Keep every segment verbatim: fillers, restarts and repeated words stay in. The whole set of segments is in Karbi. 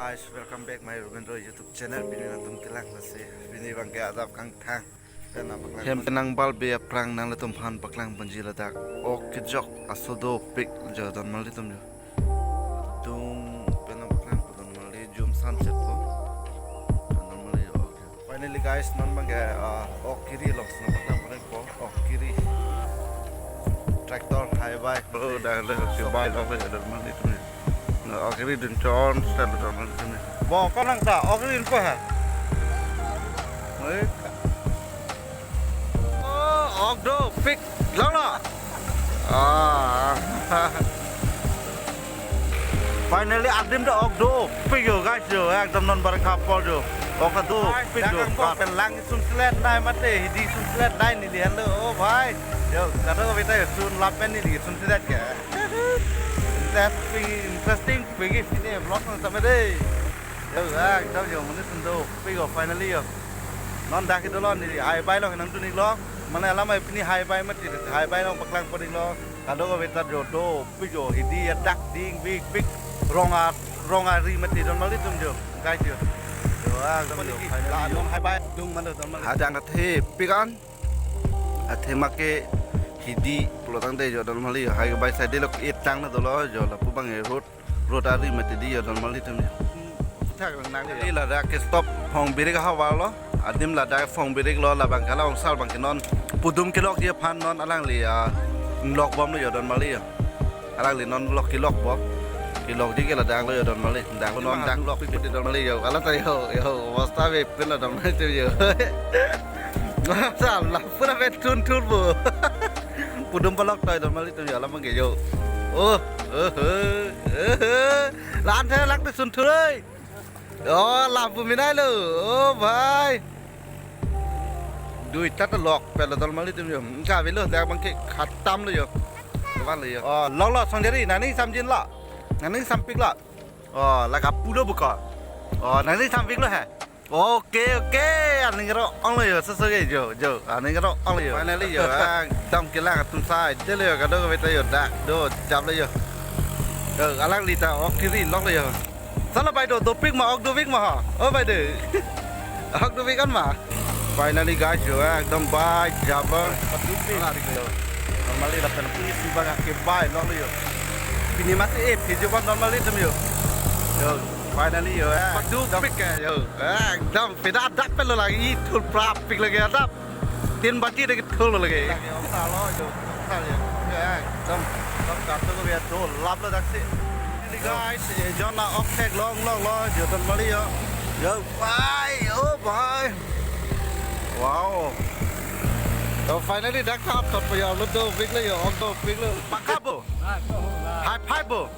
Guys, welcome back my Robindro YouTube channel. Pini nangtum kelang lasi. Pini abangke adap kangthang. Pen nangpaklang. Hem penang balbe aphrang nanglitum aphan paklang ponji ladak. Ok kejok aso dopik jo don marli atum jo. Tum pen nangpaklang po don marli jum sunset po. Don marli jo, ok. Finally guys, non abangke, ah, ok kiri along si nangpaklang ponpo. Ok kiri. Tractor hai-bai. Oh, dah le, ok, bai along le, don marli atum. Nah, ok kiri dun chon, start don marli atum. Bo, konang ta, ok kiri po ha. Wait. Oh, ok dopik. Longlo. Ah. Finally, adim ta ok dopik jo, guys jo. Ekdom non barkha apor jo. Ok ta dopik jo. Guys, dak angkok pen lang sunselet nai mate, hidi sunselet nai neli henlo. Oh, bhai. Jo, kadokave ta jo, sunlap pen neli sunselet ke. Interesting, interesting, pegi sini vlog nang sampai deh. Jo, ekdom jo, mane sundopik jo, finally jo. Non dak kedo lo neli, hai-bai along nangdun-iklo. Mane alam hai pini hai-bai mati, hai-bai along paklang pon-iklo. Kadokave ta jo dopik jo, hidi adak ding bikbik, rong a, rong ari mati don marli atum jo, guys jo. Jo, ekdom jo, finally jo. Non hai-bai dung mane don marli. Hadang athepik an. Athema ke hidi pulotangte jo don marli jo, hai-bai side lo ke-e tang na dolo jo, lapu abang e road, road ari mati di jo don marli atum jo. Thak lang nang di ladak ke stop Phongbirik ahavar lo. Adim ladak Phongbirik lo, labang kala ongsar abangke non pudum kelokji aphan non alangli, ah, lok bomlo jo don marli jo. Alangli non lok kelok bo. Kelokji ke ladak lo jo don marli. Dak lo non dak lok pipit don marli jo. Ala ta jo, jo, bosta bepin lo don marli atum jo. Masa la pura bet thun thun bo. Pudum palok toi don marli atum jo, alam abangke jo. Oh, oh, oh, oh, oh. Lan the lak te sun thun oi. Oh, lampu minai lo. Oh, bhai. Dui tat lok pelo don marli atum jo. Ka avelo, dak abangke khatam lo jo. Kapan lo jo. Oh, longlo Songjari, nangning samjin lo. Nangning sampik lo. Oh, lake pulo buka. Oh, nangning sampik lo he. Oke, oke. Aning ro-ong lo jo, soso ke jo, jo. Aning ro-ong lo jo. Finally jo, ekdom kelang atum sai. Dele jo, kadokave ta jo, dak do, jap lo jo. Jo, alangli ta ok kiri lok lo jo. Sala bai do, dopik ma, ok dopik ma ha? Oh, bai do. Ok dopik an ma? Finally guys, jo, ekdom bai jap lo. Don marli lapen pini si abang ke bai lok lo jo. Pini masi e phi jo ban don marli atum jo. Jo, finally jo, eh, dopik ke jo. Ekdom peda adap pelo lagi, ithul prapik lagi adap. Tin baji de kethul lagi. Lagi ongsar lo jo, ongsar jo. Ya, ekdom, ekdom kartu ko biar do lap lo daksi. Ini guys, eh, jona ok thek long long lo, jo don marli jo. Jo, bhai, oh bhai. Wow. To finally dak thap thot pa jo, lo dopik lo jo, ok dopik lo. Pakha bo? High five bo?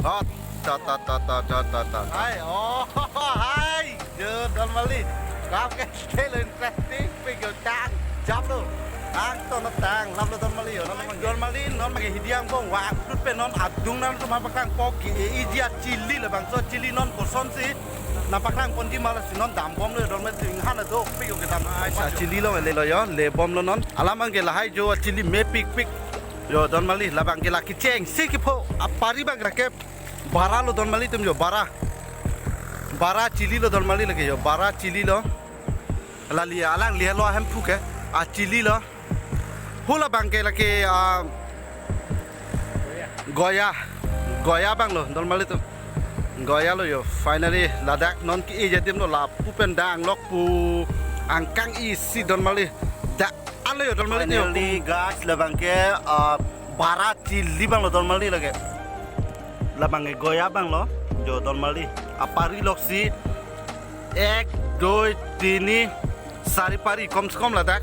Oh, ta, ta, ta. Hai, oh, hai. Jo, don marli. Kap ke stay lo interesting. Pik jo tang. Jap lo. Tang to na tang. Lap lo don marli jo. Don marli, non abangke hidi angbong. Wa, tut pe non adung nangtum aphan paklang po ke-e ji achili labangso achili non kosonsi nangpaklang ponji ma lasi non dam bom lo don marli, inghan adopik jo kedam. Ai, sa achili lo le lo jo. Le bom lo non. Alam abangke lahai jo achili mepikpik. Jo, don marli, labangke la kechengsi kepho apari abang lake bara lo don marli atum jo, bara. Bara chili lo don marli lake jo, bara chili lo. Lali alangli helo Hemphu ke, achili lo. Hula abangke lake, ah, Goya. Goya abang lo don marli atum. Goya lo jo. Finally ladak non ke-eji adim lo, lapu pen dang lok pu angkang isi don marli. Dak alo jo don marli atum jo. Finally guys, labangke, ah, bara chili abang lo don marli lake. Labangke Goya abang lo jo don marli. Apari loksi ek, dui, tini, sari pari, kom se kom ladak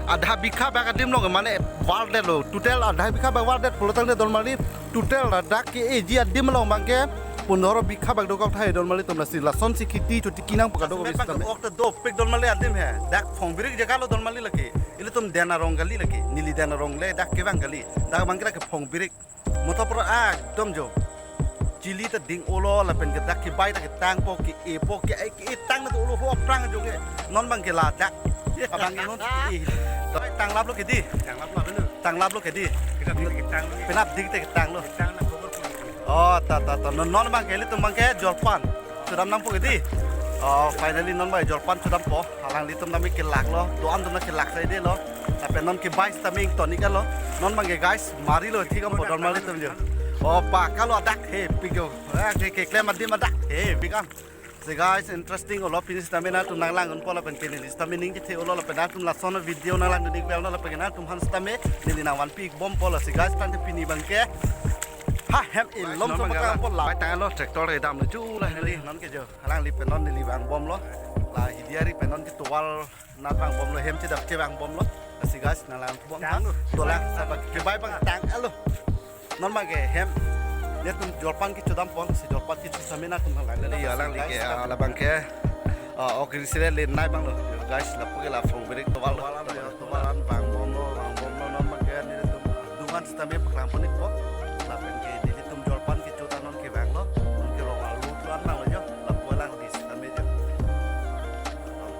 adha bikha bak adim lo mane vardet lo. Total adha bikha bak vardet pulotangte don marli. Total ladak ke-eji adim along abangke pondoro bikha bak dokok thai don marli atum lasi. Lasonsi kheti chotiki nangpo kadokave abang ke. Ok ta dopik don marli adim he. Dak Phongbirik jaga lo don marli lake. Ilitum Den Arong kali lake. Neli Den Arong le dak kevang kali. Dak abangke lake Phongbirik. Motor pura ekdom jo. Chili ta ding-olo lapen ke dak kebai ta ketang po ke-e po ke-e, ke-e tang na do-olo ho aphrang jo ke. Non abangke ladak. Abang non ke-e. Tanglap lo kedi. Tanglap lo kedi. Penap dik te ketang lo. Oh, ta, ta, ta. Non, non abangke ilitum abangke jolpan. Chodam nangpo kedi. Oh, finally non abang jolpan chodampo. Alanglitum tame kelaklo. Do-an atum ta kelak saidelo. Lapen non kebai sitame ington-iklo. Non abang guys, marilo thik dampo donmalitum jo. Oh, pa kalo adak hepik jo. Ah, ke keklem adim adak hepik an. Si guys, interesting olo, pini sitame nangtum nanglangdunpo lapen ke neli sitame ning kethe olo lapen nangtum lason video nanglangdun-ik bel no lapen nangtumphan sitame neli nangvanpi-ik bompo lo si guys, tangte pini abangke. Ha, hem ilom non so abang maklangpo la. Bai tanglo, tractor kedam lo chu la neli non ke jo. Alangli pen non neli vangbomlo. La hidi ari pen non ke tovar nat vangbomlo, hem chedap chevangbomlo. Si guys, nanglang bom tang. Dolang saba kebai abang tanglo. Non abangke hem. Netum jolpan kechodampon, si jolpan kecho sitame nangtum nanglang. Neli alangli ke, ah, labangke. Ah, ok, ri sile le nai abang lo. Yo, guys, lapu ke la phone break tovar lo. Tovar an vangbomlo, vangbomlo non abangke netum. Dungan sitame paklangpon-ikpo. Lapen ke nelitum jolpan kecho ta non kevanglo. Non ke rong alu tuan abanglo jo. Lapu alangli sitame jo.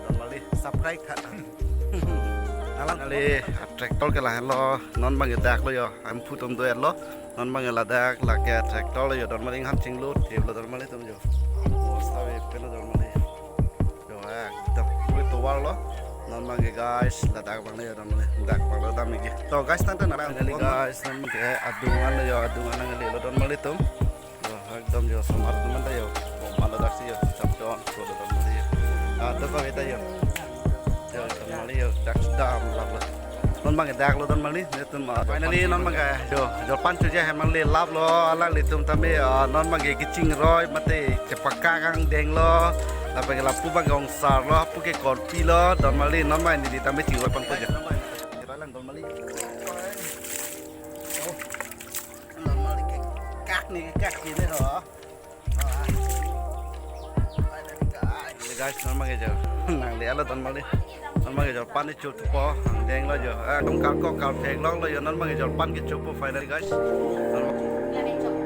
Donmali, subscribe kha. Alang ali tractor ke lahenlo, non abangke daklo jo, amphu atum do-etlo, non abangke ladak, lake tractor lo jo, donmali inghan chinglut, thiplo donmalitum jo. Bosta ave pelo donmali. Jo, ekdom, puri tovar lo, non abangke guys, ladak abanglo jo donmali, dak abanglo dam-ikji. To guys, tangte nang finally guys, non abangke adung anlo jo, adung an nanglelo donmalitum. Yo, ekdom jo, osomar atum anta jo. Malo daksi jo, chapchon, cholo donmali jo. Ah, to kami ta jo. Jo, donmali jo, dak dam lap lo. Non abangke daklo donmali, netum, ah, finally non abangke jo, jolpan choji ahem nanglelaplo, alanglitum tame, ah, non abangke kechingroi mate chepakak angdenglo. Lapen ke lapu abangke ongsarlo, lapu ke korpilo, donmali non abangke neli tame chingroi ponpo jo. Kira lang donmali. Oh. Normal ke kak ni, kak ni ho. Finally, guys, non abangke jo. Nanglelo donmali. Non abangke jolpan kechopo. Angdenglo jo. Eh, tum karkok karphek longlo jo. Non abangke jolpan kechopo finally, guys. Non abang-